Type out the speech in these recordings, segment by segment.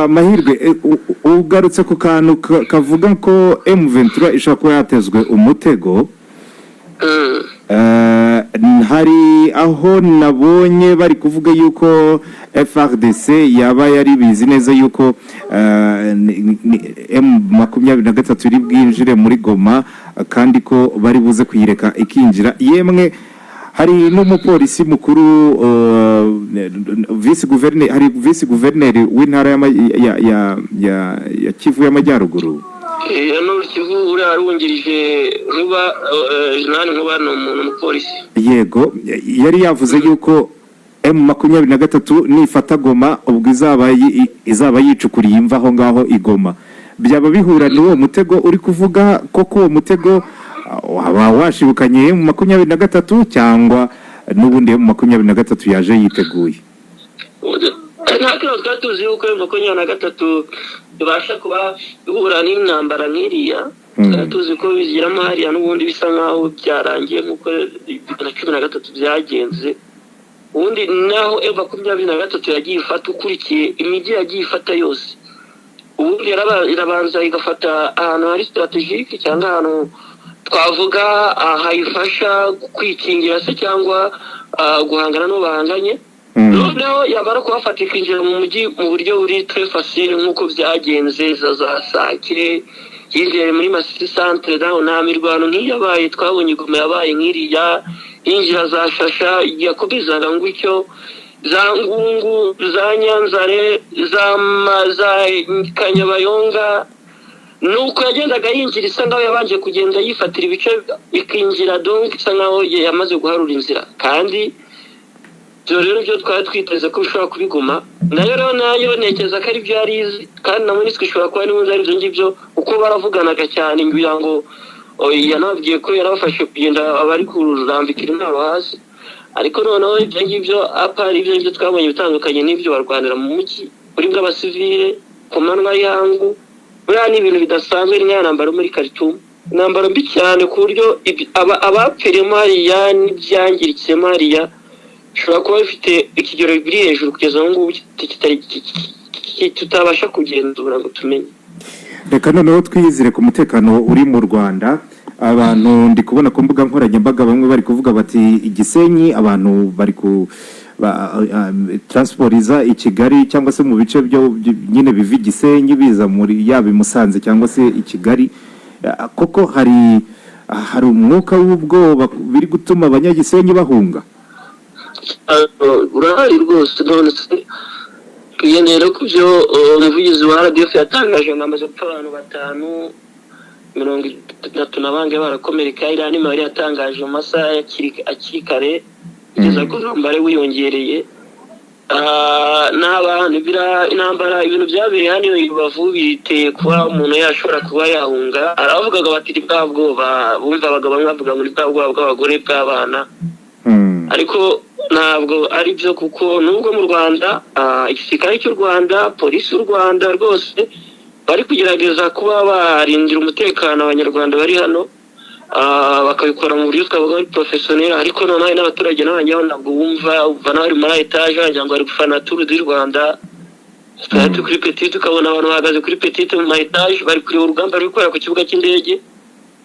Mahirwe, ugarutse ku kantu kavuga ko M23 ishobora kuba yatezwe umutego. Hari aho nabonye bari kuvuga yuko FARDC yaba yari bizi neza yuko M23 iri bwinjire muri Goma, kandi ko bari buze kuyireka ikinjira. Yemwe, hari n'umupolisi mukuru, vice gouverneur, hari vice gouverneur w'intara ya Kivu y'Amajyaruguru. Hano Kivu uriya wari wungirije Nkuba, Jenerali Nkuba, ni umuntu, umupolisi. Yego, yari yavuze yuko M23 nifata Goma, ubwo izaba yicukuriye imva aho ngaho i Goma. Byaba bihura n'uwo mutego uri kuvuga koko? Uwo mutego waba washibukanye M23, cyangwa n'ubundi M23 yaje yiteguye? Nta kibazo, twari tuzi yuko M23 ibasha kuba ihura n'intambara nk'iriya. Twari tuzi ko bigiramo hariya n'ubundi bisa nk'aho byarangiye nk'uko 2013 byagenze. Ubundi naho M23 yagiye ifata, ukurikiye imijyi yagiye ifata yose, ubundi irabanza igafata ahantu hari stratégique, cyangwa ahantu twavuga hayifasha kwikingira se cyangwa guhangana n'uwo bahanganye. Noneho yamara kuhafata, ikinjira mu mujyi mu buryo buri très facile, nk'uko byagenze za Sake, yinjiye muri Masisi centre, naho nta mirwano nk'iyabaye twabonye Goma yabaye nk'iriya. Yinjira za Shasha, yakomezaga gutyo, za Ngungu, za Nyanzare, za Kanyabayonga, nuko yagendaga yinjira, isa nkaho yabanje kugenda yifatira ibice ikinjira, donc isa nkaho yamaze guharura inzira. Kandi ibyo rero byo twari twiteze ko bishobora kubiguma nayo rero, nayo ntekereza ko ari byo yari izi, kandi na MONUSCO ishobora kuba n'ubundi ari ibyo ngibyo, kuko baravuganaga cyane. Ngira ngo yanababwiye ko yarabafashe kugenda abari kurambikira intwaro hasi. Ariko noneho ibyo ngibyo, à part ibyo ngibyo, twabonye ibitandukanye n'ibyo. Barwanira mu mujyi uri bw'abasivile ku manywa y'ihangu. Buriya ni ibintu bidasanzwe, ni nk'iya ntambara yo muri Khartoum, intambara mbi cyane, ku buryo abapfiriyemo hariya n'ibyangirikiyemo hariya bishobora kuba bifite ikigero biri hejuru kugeza ubu ngubu tutabasha kugenzura ngo tumenye. Reka noneho twiyizire ku mutekano uri mu Rwanda. Abantu ndi kubona ku mbuga nkoranyambaga bamwe bari kuvuga bati Igisenyi abantu bari ku transport iza i Kigali, cyangwa se mu bice byo nyine biva i Gisenyi biza muri yaba i Musanze cyangwa se i Kigali. Koko hari umwuka w'ubwoba biri gutuma abanyagisenyi bahunga? Urahari rwose. None se tugendeye ku byo umuvugizi wa RDF yatangaje ngo hamaze gupfa abantu batanu, 30 na bangahe barakomereka. Iriya ni imibare yatangaje mu masaha akiri kare, kugeza ko umubare wiyongereye. N'abantu intambara, ibintu byabereye hano i Rubavu biteye kuba umuntu yashobora kuba yahunga. Aravugaga bati ni bwa bwoba bumva abagabo, bamwe bavuga ngo ni bwa bwoba bw'abagore, bw'abana. Ariko ntabwo ari byo, kuko nubwo mu Rwanda, igisirikare cy'u Rwanda, polisi y'u Rwanda rwose bari kugerageza kuba barindira umutekano abanyarwanda bari hano, bakabikora mu buryo twavuga ari professionnel. Ariko noneho hari n'abaturage n'abanyaho ntabwo wumva, uva n'abari muri etaje wagira ngo bari gufana Tour du Rwanda. Twari turi kuri petite, ukabona abantu bahagaze kuri petite mu ma etaje, bari kureba urugamba ruri kubera ku kibuga cy'indege.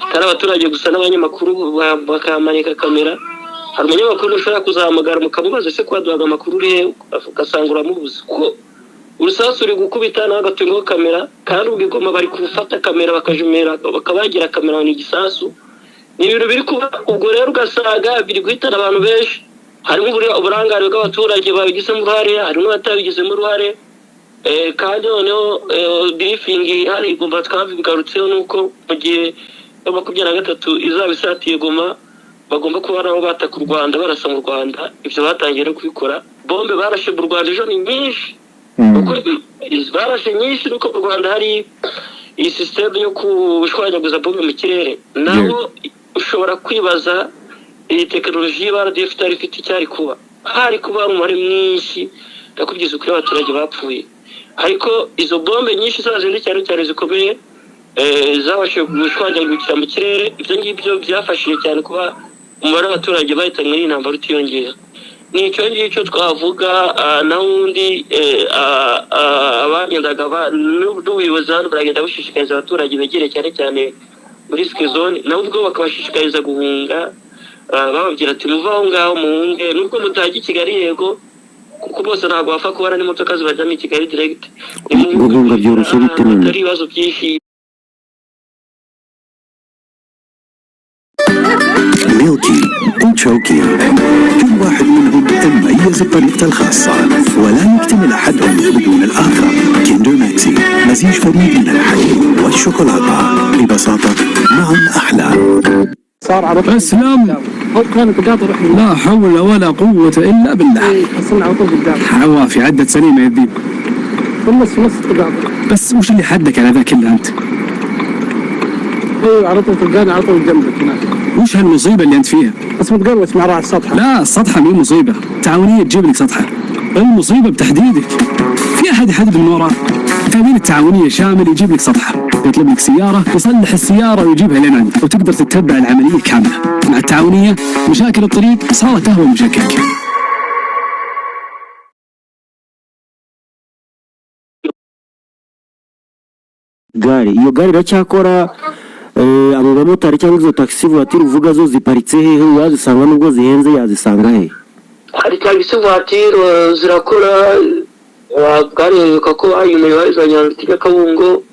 Atari abaturage gusa, n'abanyamakuru bakamanika kamera. Hari umunyamakuru ushobora kuzahamagara mukamubaza ese ko waduhaga amakuru uri he, ugasanga uramubuze kuko urusasu ruri gukubita, nawe agatungaho kamera. Kandi ubwo i Goma bari gufata kamera bakajumera, bakabagira kamera ni igisasu. Ni ibintu biri kuba. Ubwo rero ugasanga biri guhitana abantu benshi, harimo uburangare bw'abaturage babigizemo uruhare, harimo abatabigizemo uruhare. Kandi noneho briefing hari igomba twabigarutseho, ni uko mu gihe M23 izaba isatiye Goma, bagomba kuba nabo bataka u Rwanda, barasa mu Rwanda. Ibyo batangiye no kubikora. Bombe barashe mu Rwanda ejo ni nyinshi, kuko barashe nyinshi nuko mu Rwanda hari iyi système yo gushwanyaguza bombe mu kirere. Naho ushobora kwibaza iyi tekinoloji y'aba RDF itari ifite icyari kuba, hari kuba umubare mwinshi, ndakubwiza ukuri, abaturage bapfuye. Ariko izo bombe nyinshi za zindi cyane cyane zikomeye, zabashije gushwanyagurikira mu kirere. Ibyo ngibyo byafashije cyane kuba umubare w'abaturage bahitanywe n'intambara utiyongera. Ni icyo ngicyo twavuga. Naho ubundi abagendaga n'ubuyobozi hano baragenda bushishikariza abaturage begereye cyane cyane muri risk zone, nabo ubwo bakabashishikariza guhunga, bababwira ati: "Muve aho ngaho muhunge, nubwo mutajya i Kigali." Yego, kuko bose ntabwo bapfa kubona n'imodoka zibajyana i Kigali direct. Guhunga byoroshye bite none? Hatari ibibazo byinshi. ميلكي وتشوكي، كل واحد منهم مميز بطريقته الخاصة، ولا يكتمل أحدهم بدون الآخر. كيندر ماكسي، مزيج فريد من الحليب والشوكولاتة. ببساطة، معا أحلى. صار على طول. اسلم. هو كان تقاطع، رحنا. لا حول ولا قوة إلا بالله. إيه، حصلنا على طول قدام. عوافي، عدت سليمة يا الذيب. في النص، في نص التقاطع. بس وش اللي حدك على ذا كله أنت؟ ايوه، على طول تلقانا على طول جنبك هناك. وش هالمصيبة اللي أنت فيها؟ بس متقروش مع راعي السطحه. لا، السطحة مي مصيبة، تعاونية تجيب لك سطحة. المصيبة بتحديدك، في أحد يحدد من وراء. تأمين التعاونية شامل، يجيب لك سطحة، يطلب لك سيارة، يصلح السيارة ويجيبها لين عندك، وتقدر تتبع العملية كاملة. مع التعاونية مشاكل الطريق صارت أهون مشاكلك. Gare, iyo gare iracyakora? Abo bamotari cyangwa izo taxi voiture uvuga zo ziparitse hehe? Uwazisanga, nubwo zihenze, yazisanga hehe? Hari taxi voiture, zirakora. Bwareruka ko bayimuye, bayizanye ahantu Kabungo.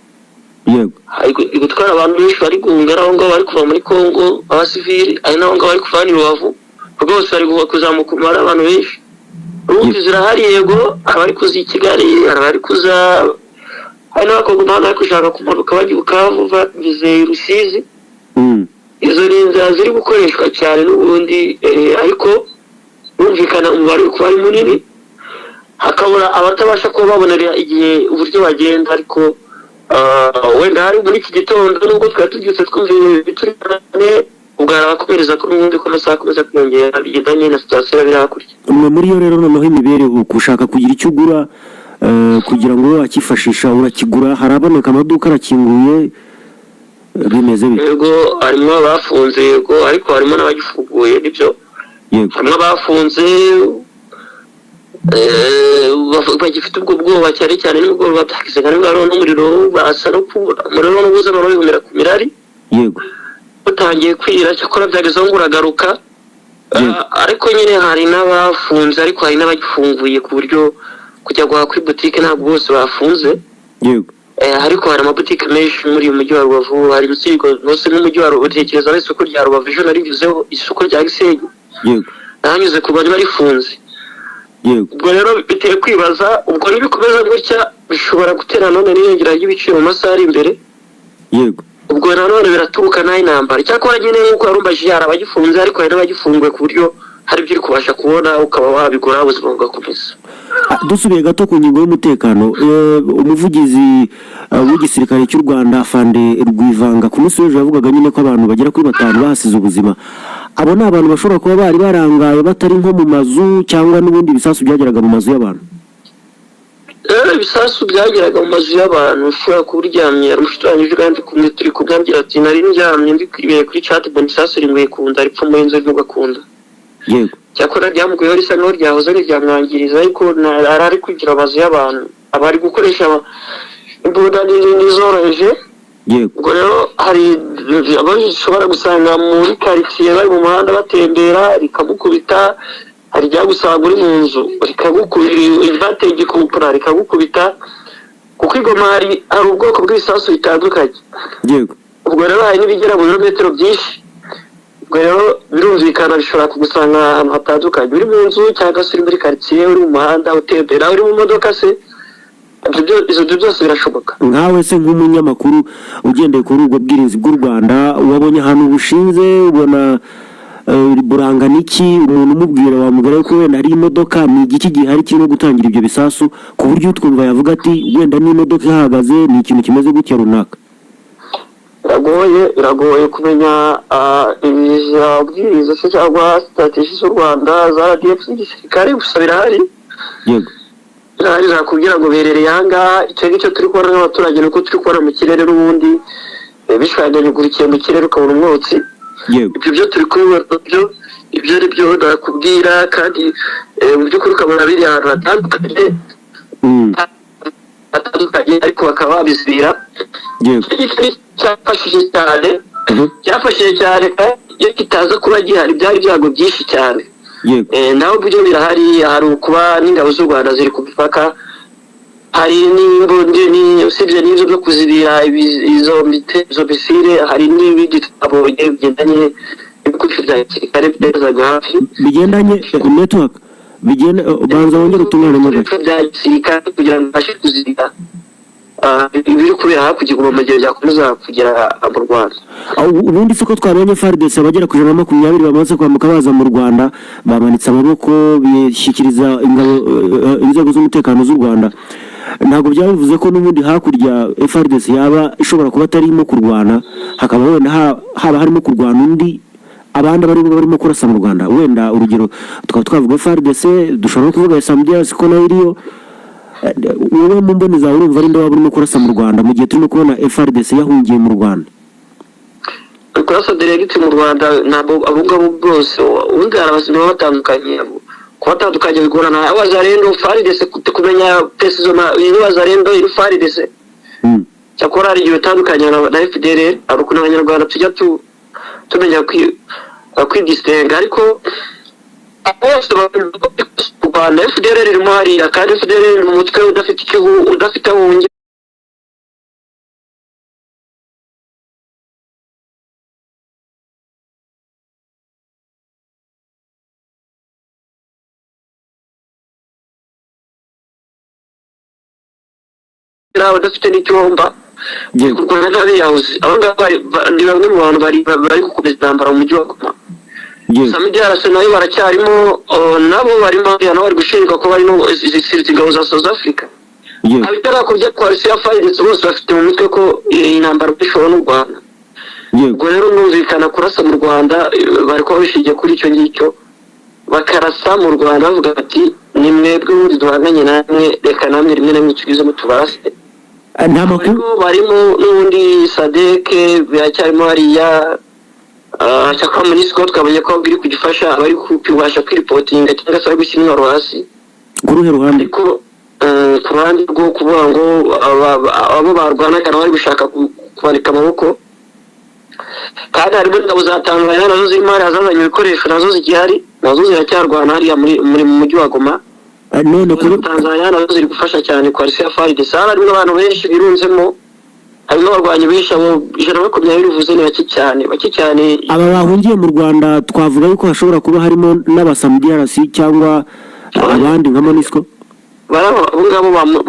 Hari gutwara abantu benshi bari guhunga, ari aho ngaho bari kuva muri Congo, abasivili, ari n'aho ngaho bari kuva hano i Rubavu rwose, bari kuzamuka umubare abantu benshi. Ubundi zirahari, yego, abari kuza i Kigali, hari abari kuza, hari n'abakongomani bari gushaka kumanuka bajya i Bukavu, bageze i Rusizi. Izo ni inzira ziri gukoreshwa cyane n'ubundi, ariko bumvikana umubare uri kuba ari munini, hakabura abatabasha kuba babonera igihe uburyo bagenda. Ariko wenda hari muri iki gitondo, nubwo twari tubyutse twumva ibintu biturikane, ubwo hari abakomereza ko n'ubundi ko amasaha akomeza kwiyongera bigendanye na situation iba iri hakurya. Umwe muri yo rero, noneho imibereho, gushaka kugira icyo ugura kugira ngo ube wakifashisha, urakigura? Haraboneka? Amaduka arakinguye? Bimeze bite? Yego, harimo abafunze, yego, ariko harimo n'abagifunguye, nibyo. Harimo abafunze bagifite ubwo bwoba, cyane cyane nimugoroba byagize nka nibwo n'umuriro basa no kubura umuriro, n'ubuza barabihumira ku mirari. Butangiye kwira, cyakora byagezeho ngo uragaruka. Ariko nyine hari n'abafunze, ariko hari n'abagifunguye, ku buryo kujya guhaha kuri butike ntabwo bose bafunze. Ariko hari amabutike menshi muri uyu mujyi wa Rubavu, hari urukiko rwose n'umujyi wa Rubavu. Utekereza aho isoko rya Rubavu, ejo narivuzeho, isoko rya Gisenyi, nahanyuze ku bari barifunze. Ubwo rero biteye kwibaza, ubwo nibikomeza gutya bishobora gutera none n'iyongera ry'ibiciro mu masaha ari imbere. Ubwo nanone biraturuka n'aho intambara. Icyakora nyine nk'uko yarumbajije, hari abagifunze, ariko hari n'abagifunguye, ku buryo hari ibyo uri kubasha kubona ukaba wabigura, ubuzima bugakomeza. Dusubiye gato ku ngingo y'umutekano, umuvugizi w'igisirikare cy'u Rwanda, Afande Rwivanga, ku munsi w'ejo yavugaga nyine ko abantu bagera kuri batanu bahasize ubuzima. Abo ni abantu bashobora kuba bari barangaye, batari nko mu mazu, cyangwa n'ubundi ibisasu byageraga mu mazu y'abantu? Rero ibisasu byageraga mu mazu y'abantu. Ushobora kuba uryamye, hari umushuti wanjye uje kandi kumwe turi kumwe, ati: "Nari ndyamye ndi kwibera kuri chat, mbona isasu ringuye ku nda, ripfumuye inzu ntugakunda." Cyakora ryamuguyeho risa nkaho ryahoze ntiryamwangiriza, ariko yari ari kwinjira amazu y'abantu, aba ari gukoresha imbunda nini n'izoroheje. Ubwo rero hari abo ushobora gusanga muri karitsiye bari mu muhanda batembera, rikamukubita. Hari iryagusanga uri mu nzu rikagukubita, bateye igikumpura rikagukubita, kuko i Goma hari ubwoko bw'ibisasu bitandukanye. Ubwo rero hari n'ibigera mu birometero byinshi. Ubwo rero birumvikana, bishobora kugusanga ahantu hatandukanye, uri mu nzu cyangwa se uri muri karitsiye, uri mu muhanda utembera, uri mu modoka se, ibyo byose birashoboka. Nkawe se nk'umunyamakuru, ugendeye kuri ubwo bwirinzi bw'u Rwanda wabonye ahantu bushinze, ubona burangana iki? Umuntu umubwira, wamubwira ko wenda hari imodoka, ni igiki gihari kirimo gutangira ibyo bisasu, ku buryo utwumva yavuga ati: "Wenda n'imodoka ihahagaze, ni ikintu kimeze gutya runaka"? Biragoye kumenya ubwirinzi se cyangwa strategy z'u Rwanda za RDF z'igisirikare, gusa birahari. Birahari, zakubwira ngo berereye ahangaha. Icyo ngicyo turi kubona nk'abaturage ni uko turi kubona mu kirere n'ubundi, bishwanyagurikiye mu kirere, ukabona umwotsi. Ibyo byo turi kubibona byo, ibyo ari byo nakubwira kandi. Mu by'ukuri ukabona biri ahantu hatandukanye hatandukanye, ariko bakaba babizibira. Cyafashije cyane, cyafashije cyane, kandi iyo kitaza kuba gihari byari ibyago byinshi cyane. Naho byo birahari, hari ukuba n'ingabo z'u Rwanda ziri ku mipaka, hari n'imbundi, usibye n'ibyo byo kuzibira izo misile, hari n'ibindi twabonye bigendanye n'ibikoresho bya gisirikare byazaga hafi. Bigendanye network, bigenda, banza wongere utungane gato. Ibikoresho bya gisirikare kugira ngo bibashe kuzibira ibiri kubera hakurya mu gihe byakomeza kugera mu Rwanda. Ubundi se ko twabonye FARDC abagera ku 120 bamaze kwambuka baza mu Rwanda, bamanitse amaboko bishyikiriza ingabo, inzego z'umutekano z'u Rwanda, ntabwo byaba bivuze ko n'ubundi hakurya FARDC yaba ishobora kuba atarimo kurwana, hakaba wenda haba harimo kurwana undi, abandi barimo kurasa mu Rwanda? Wenda urugero tukaba twavuga FARDC, dushobora no kuvuga SAMIDRC ko nayo iriyo. Wowe mu mboni zawe urumva ari nde waba urimo kurasa mu Rwanda mu gihe turimo kubona FARDC yahungiye mu Rwanda? Kurasa direct mu Rwanda ntabwo abo ngabo bose, ubundi hari abasirikare baba batandukanye, kubatandukanya bigorana. Wazalendo, FARDC, kumenya précisément iri Wazalendo, iri FARDC. Cyakora hari igihe utandukanye na FDLR, hari ukuntu Abanyarwanda tujya tumenya kwidistinga, ariko bose bari mu Rwanda. FDLR irimo hariya, kandi FDLR ni umutwe udafite icyo udafite aho wungira. Udafite n'icyumba kurwana n'abiyahuzi. Abo ngabo ni bamwe mu bantu bari gukomeza intambara mu mujyi wa Goma. SAMIDRC nayo baracyarimo, nabo barimo hariya, nabo bari gushinjwa ko barimo izi ngabo za South Africa. Abitarakubye coalition ya FARDC bose bafite mu mitwe ko iyi ntambara ishobora n'u Rwanda. Ubwo rero numvikana kurasa mu Rwanda, bari kuba bishingiye kuri icyo ngicyo, bakarasa mu Rwanda bavuga bati: "Ni mwebwe ubundi duhanganye namwe, reka namwe rimwe na rimwe tugizemo tubarase." Nta makuru. Barimo n'ubundi SADC biracyarimo hariya. Cyakora MONUSCO twabonye ko iri kugifasha abari kubasha kwiripotinga cyangwa se bari gushyira intwaro hasi. Ku ruhe ruhande? Ariko ku ruhande rwo kuvuga ngo abo barwanaga nabo bari gushaka kumanika amaboko, kandi harimo ingabo za Tanzania nazo zirimo hariya, zazanye ibikoresho, nazo zigihari, nazo ziracyarwana hariya muri mu mujyi wa Goma. None kuri Tanzania nazo ziri gufasha cyane coalition ya FARDC. Harimo abantu benshi birunzemo, harimo abarwanyi benshi. Abo 120 uvuze ni bake cyane, bake cyane. Aba bahungiye mu Rwanda twavuga yuko hashobora kuba harimo n'aba SAMIDRC cyangwa abandi nka MONUSCO? Bari abo ngabo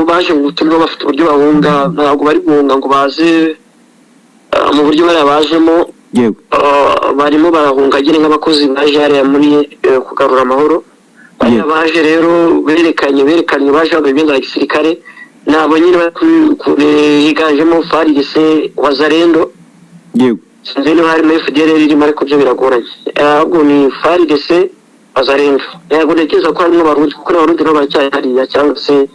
baje mu butumwa, bafite uburyo bahunga, ntabwo bari guhunga ngo baze mu buryo bariya bajemo. Barimo barahunga nyine nk'abakozi baje hariya muri kugarura amahoro. Bariya baje rero berekanye baje bambaye imyenda ya gisirikare, nabo nyine bari higanjemo FARDC, Wazalendo. Sinzi niba harimo FDLR irimo, ariko byo biragoranye. Ahubwo ni FARDC, Wazalendo. Yego, ntekereza ko harimo Abarundi, kuko n'Abarundi nabo baracyari hariya, cyangwa se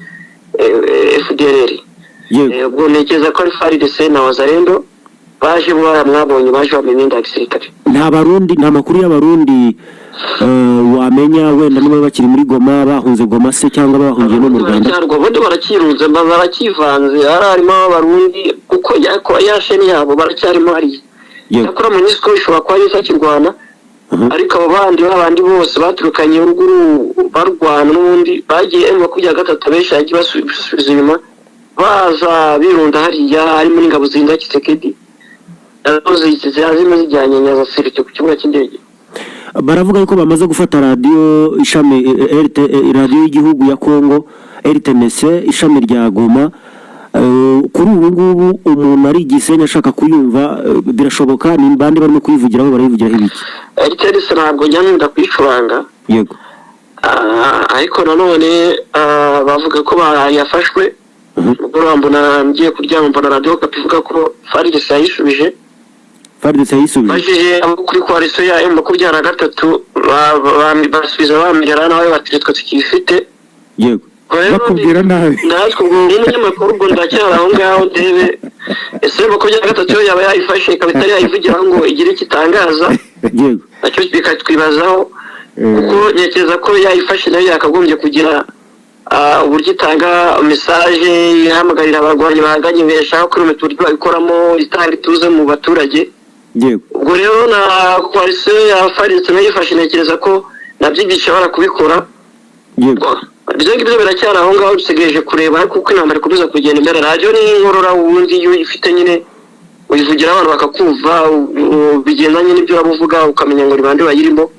FDLR. Ubwo ntekereza ko ari FARDC na Wazalendo baje bariya mwabonye baje bambaye imyenda ya gisirikare. Nta Barundi, nta makuru y'Abarundi wamenya wenda niba bakiri muri Goma, bahunze Goma se, cyangwa bahungiye no mu Rwanda? Baracyarwa, ubundi barakirunze, barakivanze, hari harimo Abarundi kuko ya sheni yabo baracyarimo hariya. Cyakora MONUSCO ishobora kuba ari itakirwana, ariko abo bandi, babandi bose baturukanye ruguru barwana n'ubundi bagiye M23, abenshi yagiye basubiza inyuma, baza birunda hariya, harimo n'ingabo zirinda Tshisekedi, nazo zirimo zijyanye Nyazasirike ku kibuga cy'indege. Baravuga yuko bamaze gufata radiyo ishami RT, radiyo y'igihugu ya Congo RTNC ishami rya Goma. Kuri ubu ngubu umuntu ari Gisenyi ashaka kuyumva, birashoboka? Ni bande barimo kuyivugiraho? Barayivugiraho ibiki? RTNC ntabwo njya nkunda kuyicuranga. Ariko nanone bavuga ko yafashwe mugoroba, mbona ngiye kuryama mbona Radiyo Okapi ivuga ko FARDC yayisubije. FARDC yayisubije? Bajije abo kuri coalition ya M23, basubiza bambwira nawe bati: "Twe tukiyifite." Ubwo rero Bakubwira nabi. Natwe ubwo nk'umunyamakuru, ubwo ndacyari aho ngaho ndebe ese 23 yo yaba yayifashe ikaba itari yayivugiraho ngo igire icyo itangaza. Nacyo bikatwibazaho. Kuko ntekereza ko yayifashe nayo yakagombye kugira uburyo itanga message ihamagarira abarwanyi bahanganye bashaka kurumeta, uburyo babikoramo, itanga ituze mu baturage. Ubwo rero na coalition ya FARDC nayo yifashe, ntekereza ko nabyo gishobora kubikora. Ibyo ngibyo biracyari aho ngaho, dusigaje kureba, ariko uko intambara ikomeza kugenda imbere, radiyo ni inkorora. Ubundi iyo uyifite nyine uyivugira abantu bakakumva, bigendanye n'ibyo waba uvuga, ukamenya ngo ni bande bayirimo.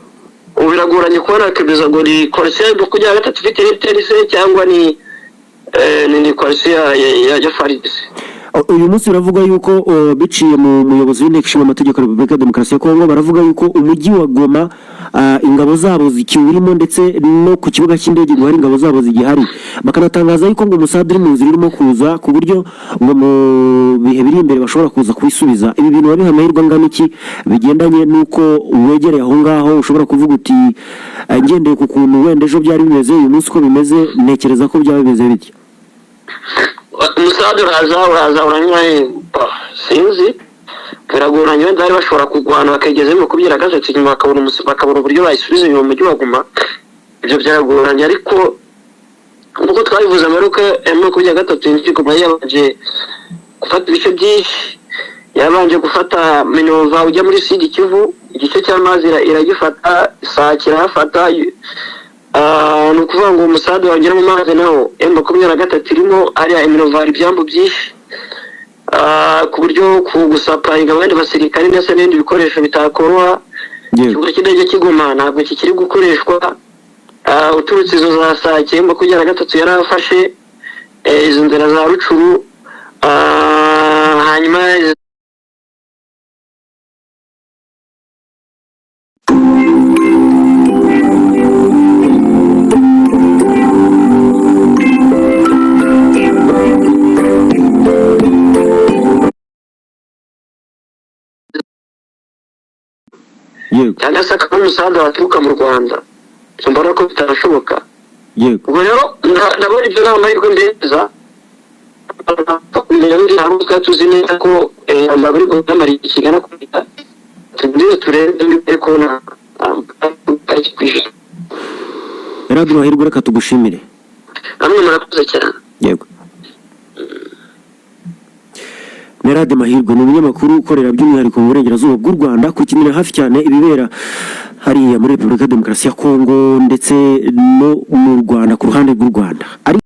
Ubu biragoranye kubona nakemeza ngo ni coalition ya 23 ifite RTNC cyangwa ni coalition ya FARDC. Uyu munsi biravuga yuko biciye mu muyobozi w'inteko ishinga amategeko ya Repubulika ya Demokarasi ya Kongo, baravuga yuko umujyi wa Goma ingabo zabo zikiwurimo, ndetse no ku kibuga cy'indege ngo hari ingabo zabo zigihari. Bakanatangaza yuko ngo umusada uri mu nzira urimo kuza, ku buryo ngo mu bihe biri imbere bashobora kuza kubisubiza. Ibi bintu babiha amahirwe angana iki, bigendanye n'uko wegereye aho ngaho, ushobora kuvuga uti ngendeye ku kuntu wenda ejo byari bimeze, uyu munsi uko bimeze, ntekereza ko byaba bimeze bityo? Umusada uraza uranywa he? Sinzi, biragoranye. Wenda bari bashobora kurwana bakageza 23, inyuma bakabona uburyo bayisubiza inyuma mu mujyi wa Goma. Ibyo byaragoranye, ariko nk'uko twabivuze, amaruka ya 23 yinjiye Goma yabanje gufata ibice byinshi. Yabanje gufata Minova ujya muri Sud Kivu, igice cy'amazi iragifata, Sake irahafata. Ni ukuvuga ngo umusada wagera mu mazi nawo M23 irimo hariya Minova, hari ibyambu byinshi, ku buryo ku gusupplyinga abandi basirikare ndetse n'ibindi bikoresho bitakoroha. Ikibuga cy'indege cy'i Goma ntabwo kikiri gukoreshwa. Uturutse izo za Sake 23 yarafashe, izo nzira za Rutshuru, hanyuma cyangwa se akaba umusanzu waturuka mu Rwanda, mbona ko bitarashoboka. Ubwo rero ndabona ibyo ni amahirwe meza. Hari tuzi neza ko bari guhamara kigana kuri tugire turebe ariko na ku ijana. Radiyo Mahirwe, reka tugushimire. Namwe murakoze cyane. Yego. Merade Mahirwe ni umunyamakuru ukorera by'umwihariko mu burengerazuba bw'u Rwanda, kukinira hafi cyane ibibera hariya muri Repubulika ya Demokarasi ya Kongo ndetse no mu Rwanda, ku ruhande rw'u Rwanda. Ari